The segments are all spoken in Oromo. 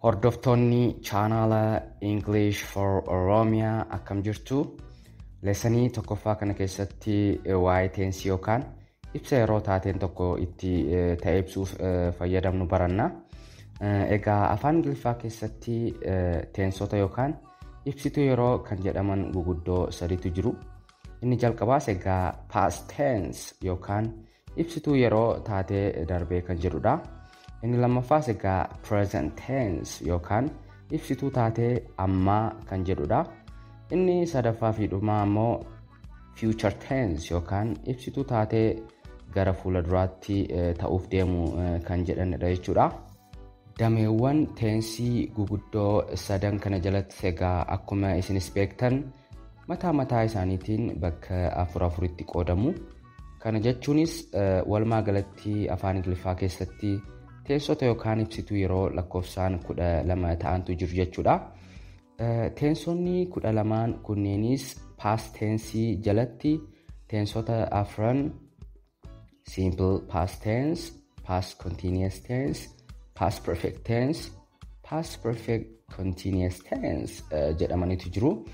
Hordoftoonni chaanaala English for Oromia akkam jirtu? Lessonii tokkoffaa kana keessatti waa'ee teensii yookaan ibsa yeroo taateen tokko itti ta'e ibsuuf fayyadamnu baranna. Egaa afaan Ingiliffaa keessatti teensota yookaan ibsituu yeroo kan jedhaman guguddoo sadiitu jiru. Inni jalqabaas egaa past tense yookaan ibsituu yeroo taatee darbee kan jedhudha. Inni lammaffaas egaa present tense yookaan ibsituu taatee ammaa kan jedhudha. Inni sadaffaa fi dhumaa immoo future tense yookaan ibsituu taatee gara fuula duraatti ta'uuf deemu kan jedhanidha jechuudha. Dameewwan teensii guguddoo sadan kana jalatti egaa akkuma isinis beektan mataa mataa isaaniitiin bakka afur afuritti qoodamu. Kana jechuunis walumaa galatti afaan Ingiliffaa keessatti teensota yookaan ibsituu yeroo lakkoofsaan 12 ta'antu jiru jechuudha. Teensonni 12 kunneenis past tensii jalatti teensota afran simple past tense, past continuous tense, past perfect tense, past perfect continuous tense jedhamanitu jiru.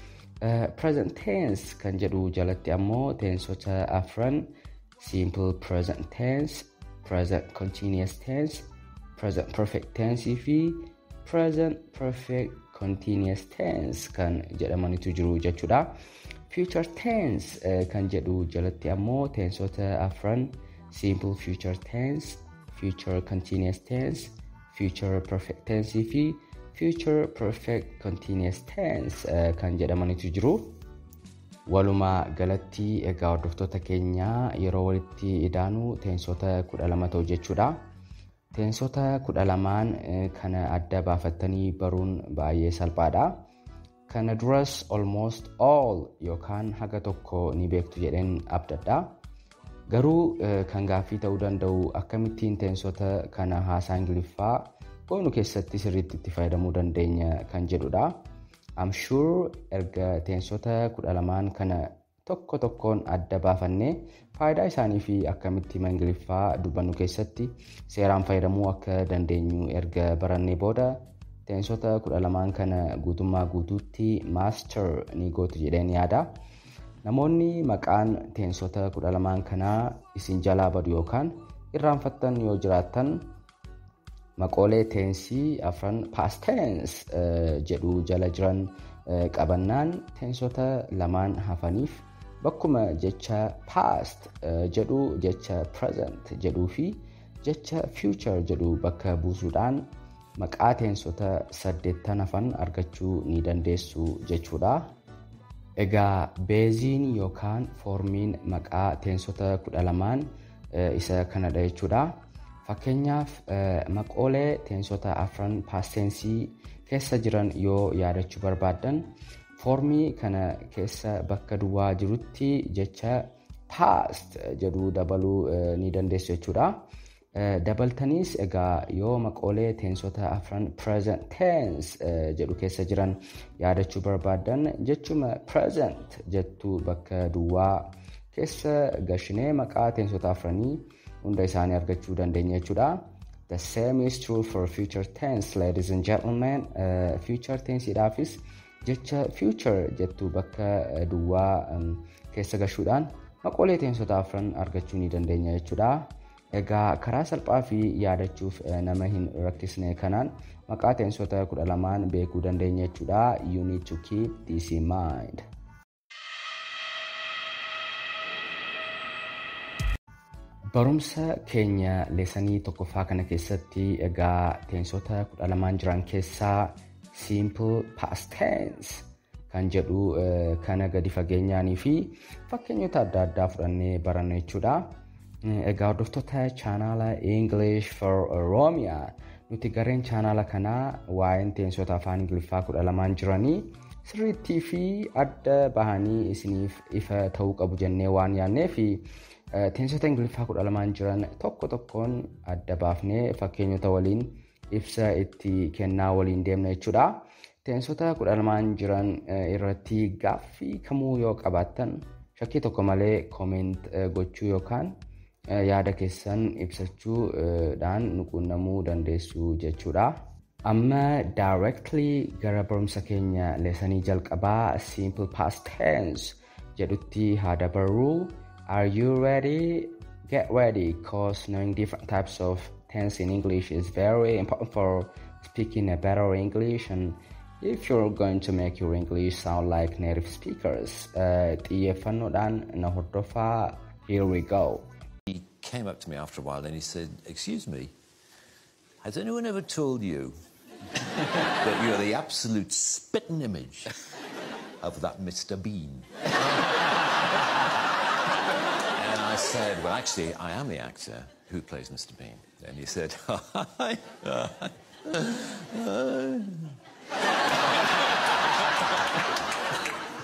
Present tense kan jedhu jalatti ammoo teensota afran simple present tense, present continuous tense, present perfect tense fi present perfect continuous tense kan jedhamanitu jiru jechuudha. Future tense kan jedhu jalatti ammoo teensota afran simple future tense, future continuous tense, future perfect tense fi future perfect continuous tense kan jedhamanitu jiru. Walumaa galatti egaa hordoftoota keenyaa yeroo walitti idaanu teensota 12 ta'u jechuudha. Teensota 12 kana adda baafattanii baruun baay'ee salphaadha. Kana duras almost all yookaan haga tokko ni beektu jedheen abdadha. Garuu kan gaaffii ta'uu danda'u akkamittiin teensota kana haasaa Ingiliffaa goonu keessatti sirriitti itti fayyadamuu dandeenya kan jedhudha. I'm sure erga teensota 12 kana tokko tokkoon adda baafannee faayidaa isaanii fi akkamitti hima Ingiliffaa dubbannu keessatti seeraan fayyadamuu akka dandeenyu erga barannee booda teensota 12 kana guutummaa guutuutti master ni gootu jedheen yaada. Namoonni maqaan teensota 12 kanaa isin jalaa badu yookaan irraanfattan yoo jiraattan maqoolee teensii afran past tense jedhu jala jiran qabannaan teensota lamaan hafaniif bakkuma jecha past jedhu jecha present jedhuu fi jecha future jedhu bakka buusuudhaan maqaa teensota 8 hafan argachuu ni dandeessu jechuudha. Egaa beeziin yookaan foormiin maqaa teensota 12 isa kanadha jechuudha. Fakkeenyaaf maqoolee teensota afran past tensii keessa jiran yoo yaadachuu barbaaddan foormii kana keessa bakka duwwaa jirutti jecha past jedhu dabaluu ni dandeessu jechuudha. Dabaltaniis egaa yoo maqoolee teensota afran present tense jedhu keessa jiran yaadachuu barbaaddan jechuma present jettu bakka duwwaa keessa gashinee maqaa teensota afranii hunda isaanii argachuu dandeenya jechuudha. The same is true for future tense, ladies and gentlemen. Future tenseidhaafis jecha future jettu bakka duwwaa keessa gashuudhaan maqoolee teensota afran argachuu ni dandeenya jechuudha. Egaa karaa salphaa fi yaadachuuf nama hin rakkisne kanaan maqaa teensota 12 beekuu dandeenya jechuudha. You need to keep this in mind. Barumsa keenya leesanii tokkoffaa kana keessatti egaa teensota 12 jiran keessaa simple past tense kan jedhu kana gadi fageenyaanii fi fakkeenyota adda addaa fudhannee baranna jechuudha. Egaa hordoftoota chaanaala English for Oromia nuti gareen chaanaala kanaa waa'een teensota afaan Ingiliffaa 12 jiranii sirriittii fi adda bahanii isiniif ifa ta'uu qabu jennee waan yaadnee fi teensota Ingiliffaa 12 jiran tokko tokkoon adda baafnee fakkeenyota waliin ibsa itti kennaa waliin deemna jechuudha. Teensota 12 jiran irratti gaaffii kamuu yoo qabaattan shakkii tokko malee comment gochuu yookaan yaada keessan ibsachuudhaan nu quunnamuu dandeessu jechuudha. Amma directly gara barumsa keenya lessonii jalqabaa simple past tense jedhutti haa dabarru. Are you ready? Get ready, 'cause knowing different types of tense in English is very important for speaking a better English and if you're going to make your English sound like native speakers. Xiyyeeffannoodhaan na hordofaa. Here we go. He came up to me after a while and he said, "Excuse me, has anyone ever told you that you're the absolute spitting image of that Mr. Bean?" And I said, "Well, actually, I am the actor who plays Mr. Bean." And he said,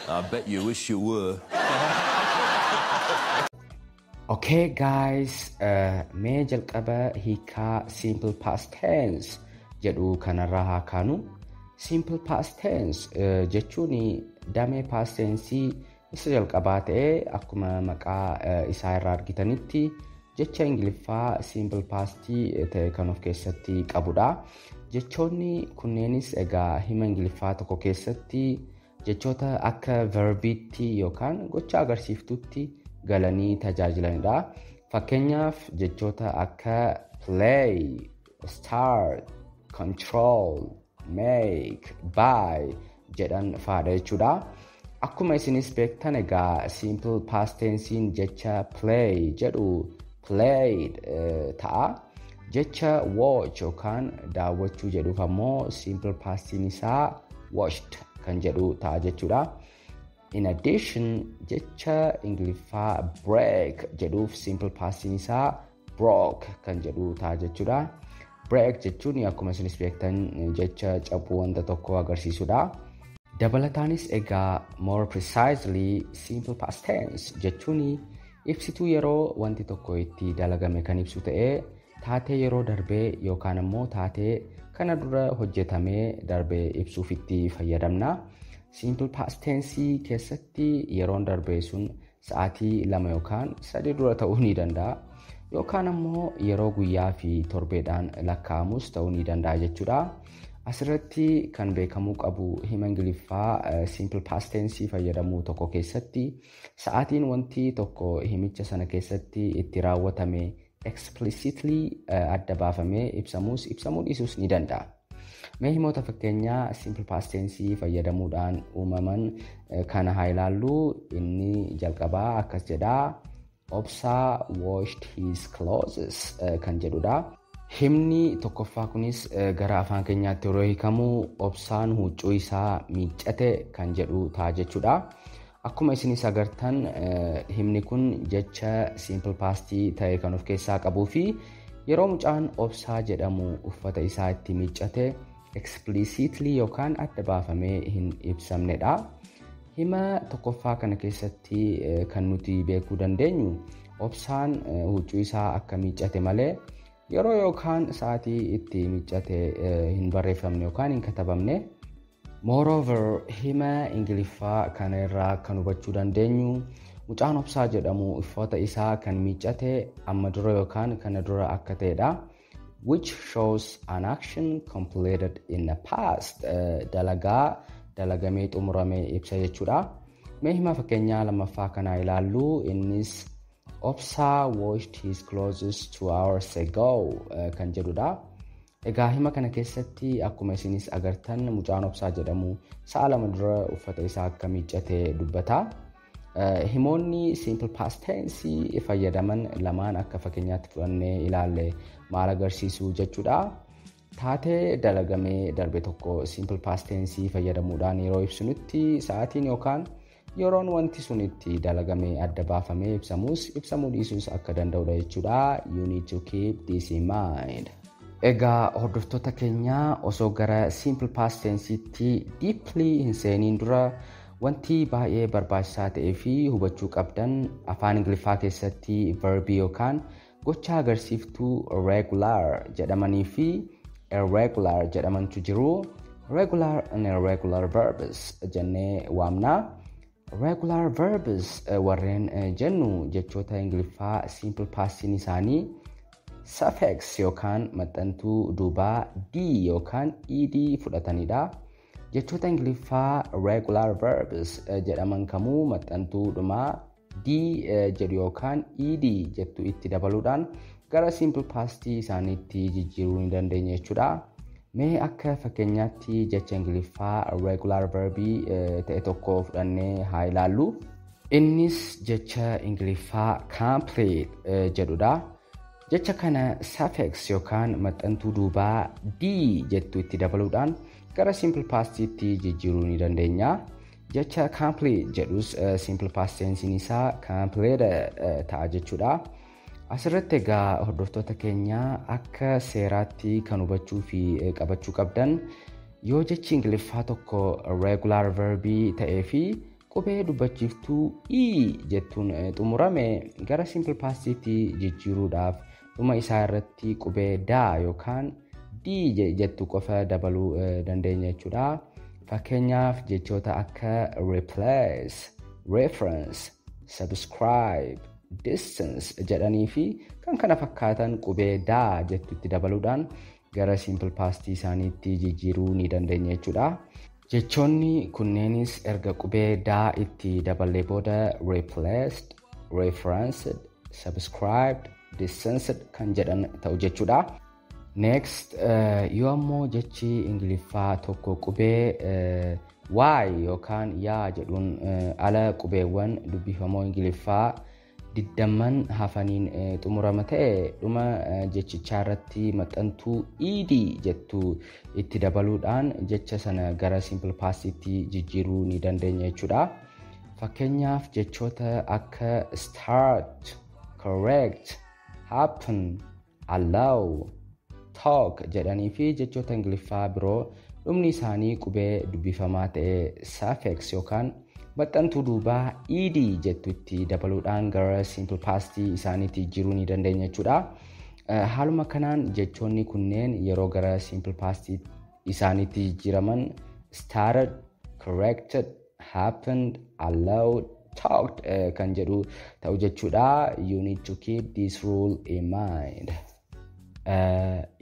"I bet you wish you were." Okay guys, mee jalqaba hiikaa simple past tense jedhu kanarraa haa kaanu. Simple past tense jechuun damee past tense isa jalqabaa ta'ee akkuma maqaa isaa irraa argitanitti jecha Ingiliffaa simple past ta'e kan of keessatti qabudha. Jechoonni kunneenis egaa hima Ingiliffaa tokko keessatti jechoota akka verbiitti yookaan gocha agarsiiftutti galanii tajaajilanidha. Fakkeenyaaf jechoota akka play, start, control, make, buy jedhan fa'aadha jechuudha. Akkuma isinis beektan egaa simple past tensiin jecha play jedhu played ta'a. Jecha watch yookaan daawwachuu jedhuuf ammoo simple pastiin isaa watched kan jedhu ta'a jechuudha. In addition, jecha Ingiliffaa break jedhuuf simple pastiin isaa broke kan jedhu ta'a jechuudha. Break jechuun akkuma isinis beektan jecha cabuu wanta tokko agarsiisudha. Dabalataanis egaa more precisely, simple past tense jechuun ibsituu yeroo wanti tokko itti dalagame kan ibsu ta'ee taatee yeroo darbee yookaan ammoo taatee kana dura hojjetamee darbee ibsuuf itti fayyadamna. Simple past tense keessatti yeroon darbee sun sa'aatii 2 yookaan 3 dura ta'uu ni danda'a. Yookaan ammoo yeroo guyyaa fi torbeedhaan lakkaa'amus ta'uu ni danda'a jechuudha. Asirratti kan beekamuu qabu hima Ingiliffaa simple past tense fayyadamuu tokko keessatti sa'aatiin wanti tokko himicha sana keessatti itti raawwatame explicitly adda baafamee ibsamus ibsamuu dhiisuus ni danda'a. Mee himoota fakkeenyaa simple past tense fayyadamuudhaan uumaman kana haa ilaallu. Inni jalqabaa akkas jedhaa. "Obsaa washed his clothes" kan jedhudha. Himni tokkoffaa kunis gara afaan keenyaatti yeroo hiikamu obsaan huccuu isaa miiccate kan jedhu ta'a jechuudha. Akkuma isinis agartan himni kun jecha simple past ta'e kan of keessaa qabuu fi yeroo mucaan obsaa jedhamu uffata isaa itti miiccate explicitly yookaan adda baafamee hin ibsamnedha. Hima tokkoffaa kana keessatti kan nuti beekuu dandeenyu obsaan huccuu isaa akka miiccate malee yeroo yookaan sa'aatii itti miiccate hin barreeffamne yookaan hin katabamne. Moreover, hima Ingiliffaa kana irraa kan hubachuu dandeenyu mucaan obsaa jedhamu uffata isaa kan miiccate amma dura yookaan kana dura akka ta'edha. Which shows an action completed in the past. Dalagaa dalagamee xumurame ibsa jechuudha. Mee hima fakkeenyaa lammaffaa kanaa ilaallu. Innis "Obsaa washed his clothes 2 hours ago" kan jedhudha. Egaa hima kana keessatti akkuma isinis agartan mucaan obsaa jedhamu sa'a 2 dura uffata isaa akka miiccate dubbata. Himoonni simple past tense fayyadaman lamaan akka fakkeenyaatti fudhannee ilaalle maal agarsiisu jechuudha. Taatee dalagamee darbe tokko simple past tense fayyadamuudhaan yeroo ibsinutti sa'aatiin yookaan yeroon wanti sun itti dalagamee adda baafamee ibsamus ibsamuu dhiisuus akka danda'udha jechuudha. You need to keep this in mind. Egaa hordoftoota keenyaa, osoo gara simple past tenseetti deeply hin seeniin dura wanti baay'ee barbaachisaa ta'ee fi hubachuu qabdan afaan Ingiliffaa keessatti verbii yookaan gocha agarsiiftuu regular jedhamanii fi irregular jedhamantu jiru. Regular and irregular verbs jennee waamna. Regular verbs warreen jennu jechoota Ingiliffaa simple pastiin isaanii suffix yookaan maxxantuu duubaa D yookaan ED fudhatanidha. Jechoota Ingiliffaa regular verbs jedhaman kamuu maxxantuu dhumaa D jedhu yookaan ED jettu itti dabaluudhaan gara simple past isaaniitti jijjiiruu ni dandeenya jechuudha. Mee akka fakkeenyaatti jecha Ingiliffaa regular verbii ta'e tokko fudhannee haa ilaallu. Innis jecha Ingiliffaa complete jedhudha. Jecha kana suffix yookaan maxxantuu duubaa D jettu itti dabaluudhaan gara simple pastiitti jijjiiruu ni dandeenya. Jecha complete jedhus simple past tensiin isaa completed ta'a jechuudha. Asirratti egaa hordoftoota keenya, akka seeraatti kan hubachuu fi qabachuu qabdan, yoo jechi Ingiliffaa tokko regular verbii ta'ee fi qubee dubbachiiftuu E jettuun xumurame, gara simple pastiitti jijjiiruudhaaf dhuma isaa irratti qubee D yookaan D jettu qofa dabaluu dandeenya jechuudha. Fakkeenyaaf jechoota akka replace, reference, subscribe, distance jedhanii fi kan kana fakkaatan qubee D jettutti dabaluudhaan gara simple pastii isaaniitti jijjiiruu ni dandeenya jechuudha. Jechoonni kunneenis erga qubee D itti daballee booda replaced, referenced, subscribed, distanced kan jedhan ta'u jechuudha. Next, yoo ammoo jechi Ingiliffaa tokko qubee Y yookaan yaa jedhuun ala qubeewwan dubbifamoo Ingiliffaa 20n hafaniin xumurama ta'e, dhuma jechichaa irratti maxxantuu ed jettu itti dabaluudhaan jecha sana gara simple pastiitti jijjiiruu ni dandeenya jechuudha. Fakkeenyaaf jechoota akka start, correct, happen, allow, talk jedhanii fi jechoota Ingiliffaa biroo dhumni isaanii qubee dubbifamaa ta'e suffix yookaan maxxantuu duubaa ed jettutti dabaluudhaan gara simple pastii isaaniitti jijjiiruu ni dandeenya jechuudha. Haaluma kanaan jechoonni kunneen yeroo gara simple pastii isaaniitti jijjiiraman started, corrected, happened, allowed, talked kan jedhu ta'u jechuudha. You need to keep this rule in mind.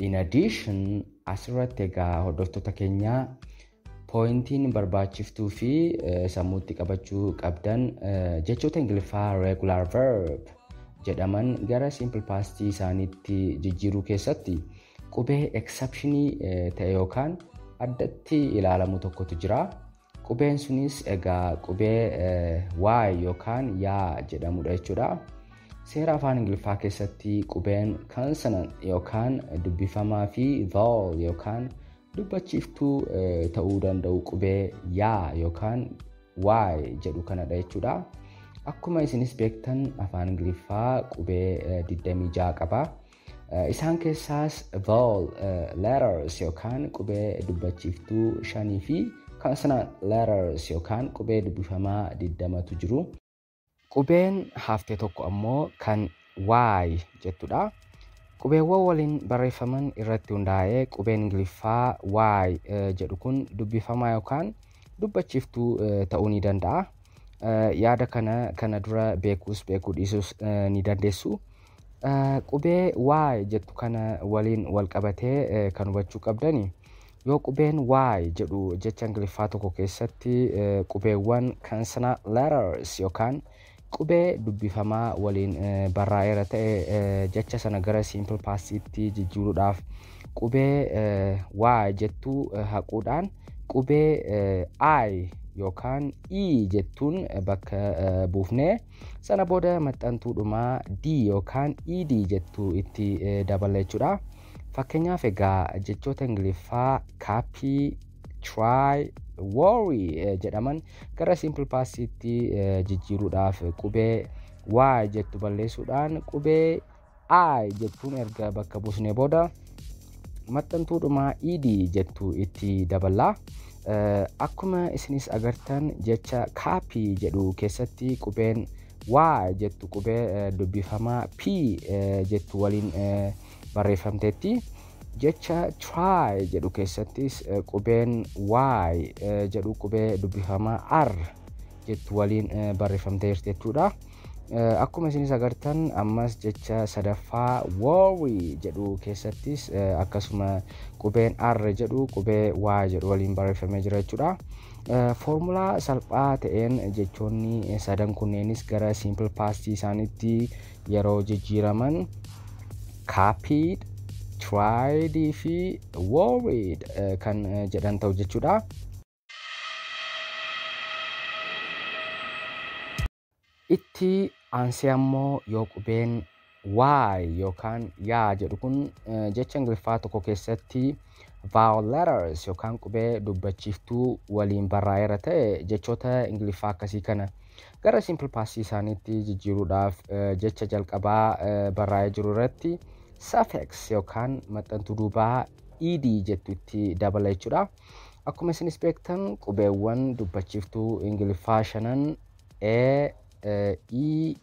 In addition, asirratti egaa hordoftoota keenyaa, pointiin barbaachiftuu fi sammuutti qabachuu qabdan, jechoota Ingiliffaa regular verb jedhaman gara simple pastii isaaniitti jijjiiruu keessatti qubee exceptionii ta'e yookaan addatti ilaalamu tokkotu jira. Qubeen sunis egaa qubee Y yookaan yaa jedhamudha jechuudha. Seera afaan Ingiliffaa keessatti qubeen consonant yookaan dubbifamaa fi vowel yookaan dubbachiiftuu ta'uu danda'u qubee yaa yookaan Y jedhu kanadha jechuudha. Akkuma isinis beektan, afaan Ingiliffaa qubee 26 qaba. Isaan keessaas vowel letters yookaan qubee dubbachiiftuu shanii fi consonant letters yookaan qubee dubbifamaa 20tu jiru. Qubeen haftee tokko ammoo kan Y jettudha. Qubeewwan waliin barreeffaman irratti hundaa'ee qubeen Ingiliffaa Y jedhu kun dubbifamaa yookaan dubbachiiftuu ta'uu ni danda'a. Yaada kana dura beekuus beekuu dhiisuus ni dandeessu. Qubee Y jettu kana waliin wal qabatee kan hubachuu qabdani, yoo qubeen Y jedhu jecha Ingiliffaa tokko keessatti qubeewwan consonant letters yookaan qubee dubbifamaa waliin barraa'eera ta'e, jecha sana gara simple pastiitti jijjiiruudhaaf qubee Y jettu haquudhaan qubee I yookaan E jettuun bakka buufnee, sana booda maxxantuudhumaa D yookaan ED jettu itti daballa jechuudha. Fakkeenyaaf egaa jechoota Ingiliffaa copy, try, worry jedhaman gara simple pastiitti jijjiiruudhaaf qubee Y jettu balleessuudhaan qubee I jettuun erga bakka buusnee booda maxxantuudhumaa ED jettu itti daballa. Akkuma isinis agartan, jecha copy jedhu keessatti qubeen Y jettu qubee dubbifamaa P jettu waliin barreeffamteetti. Jecha try jedhu keessattis qubeen Y jedhu qubee dubbifamaa R jettu waliin barreeffamtee jirti jechuudha. Akkuma isinis agartan, ammas jecha sadaffaa worry jedhu keessattis akkasuma qubeen R jedhu qubee Y jedhu waliin barreeffamee jira jechuudha. Foormulaa salphaa ta'een jechoonni sadan kunneenis gara simple past isaaniitti yeroo jijjiiraman copied, tried fi worried kan jedhan ta'u jechuudha. Itti aansee ammoo yoo qubeen Y yookaan yaa jedhu kun jecha Ingiliffaa tokko keessatti vowel letters yookaan qubee dubbachiiftuu waliin barraa'eera ta'e, jechoota Ingiliffaa akkasii kana gara simple past isaaniitti jijjiiruudhaaf jecha jalqabaa barraa'ee jiru irratti suffix yookaan maxxantuu duubaa ed jettu itti dabala jechuudha. Akkuma isinis beektan, qubeewwan dubbachiiftuu Ingiliffaa shanan A, E, I,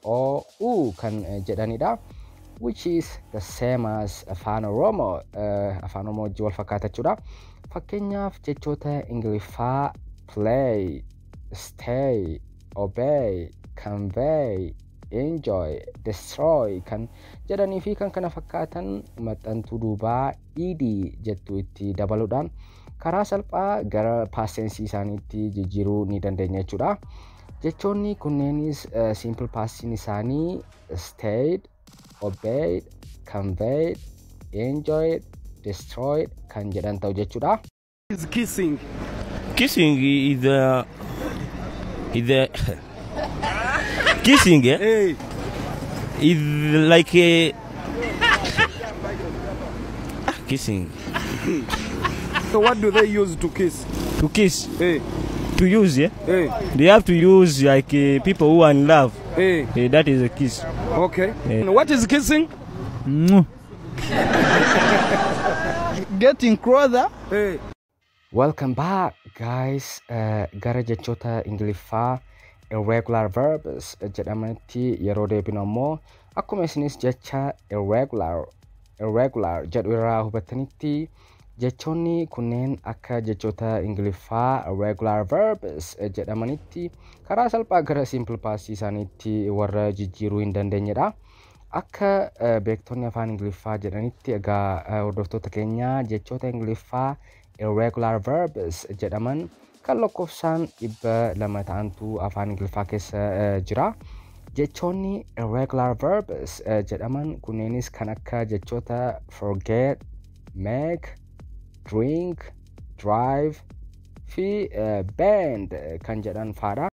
O, U kan jedhanidha. Which is the same as Afaan Oromoo, Afaan Oromoo wajjin wal fakkaata jechuudha. Fakkeenyaaf jechoota Ingiliffaa play, stay, obey, convey, enjoy, destroy kan jedhanii fi kan kana fakkaatan maxxantuu duubaa ed jettu itti dabaluudhaan karaa salphaa gara past tense isaaniitti jijjiiruu ni dandeenya jechuudha. Jechoonni kunneenis simple past isaanii stayed, obeyed, conveyed, enjoyed, destroyed kan jedhan ta'u jechuudha. Is kissing? Kissing is the kissing, eh? Hey. Is like a kissing. So what do they use to kiss? To kiss? Hey. To use, yeah. Hey. They have to use like people who are in love. Hey. That is a kiss. Okay. Hey. What is kissing? Getting closer. Hey. Welcome back, guys. Gara jechoota Ingiliffaa irregular verbs jedhamanitti yeroo deebinu ammoo, akkuma isinis jecha irregular, irregular jedhu irraa hubattanitti, jechoonni kunneen akka jechoota Ingiliffaa irregular verbs jedhamanitti karaa salphaa gara simple past isaaniitti warra jijjiiruu hin dandeenyedha. Akka beektonni afaan Ingiliffaa jedhanitti egaa, hordoftoota keenya, jechoota Ingiliffaa irregular verbs jedhaman kan lakkoofsaan 200 ta'antu afaan Ingiliffaa keessa jira. Jechoonni irregular verbs jedhaman kunneenis kan akka jechoota forget, make, drink, drive fi bend kan jedhan fa'aadha.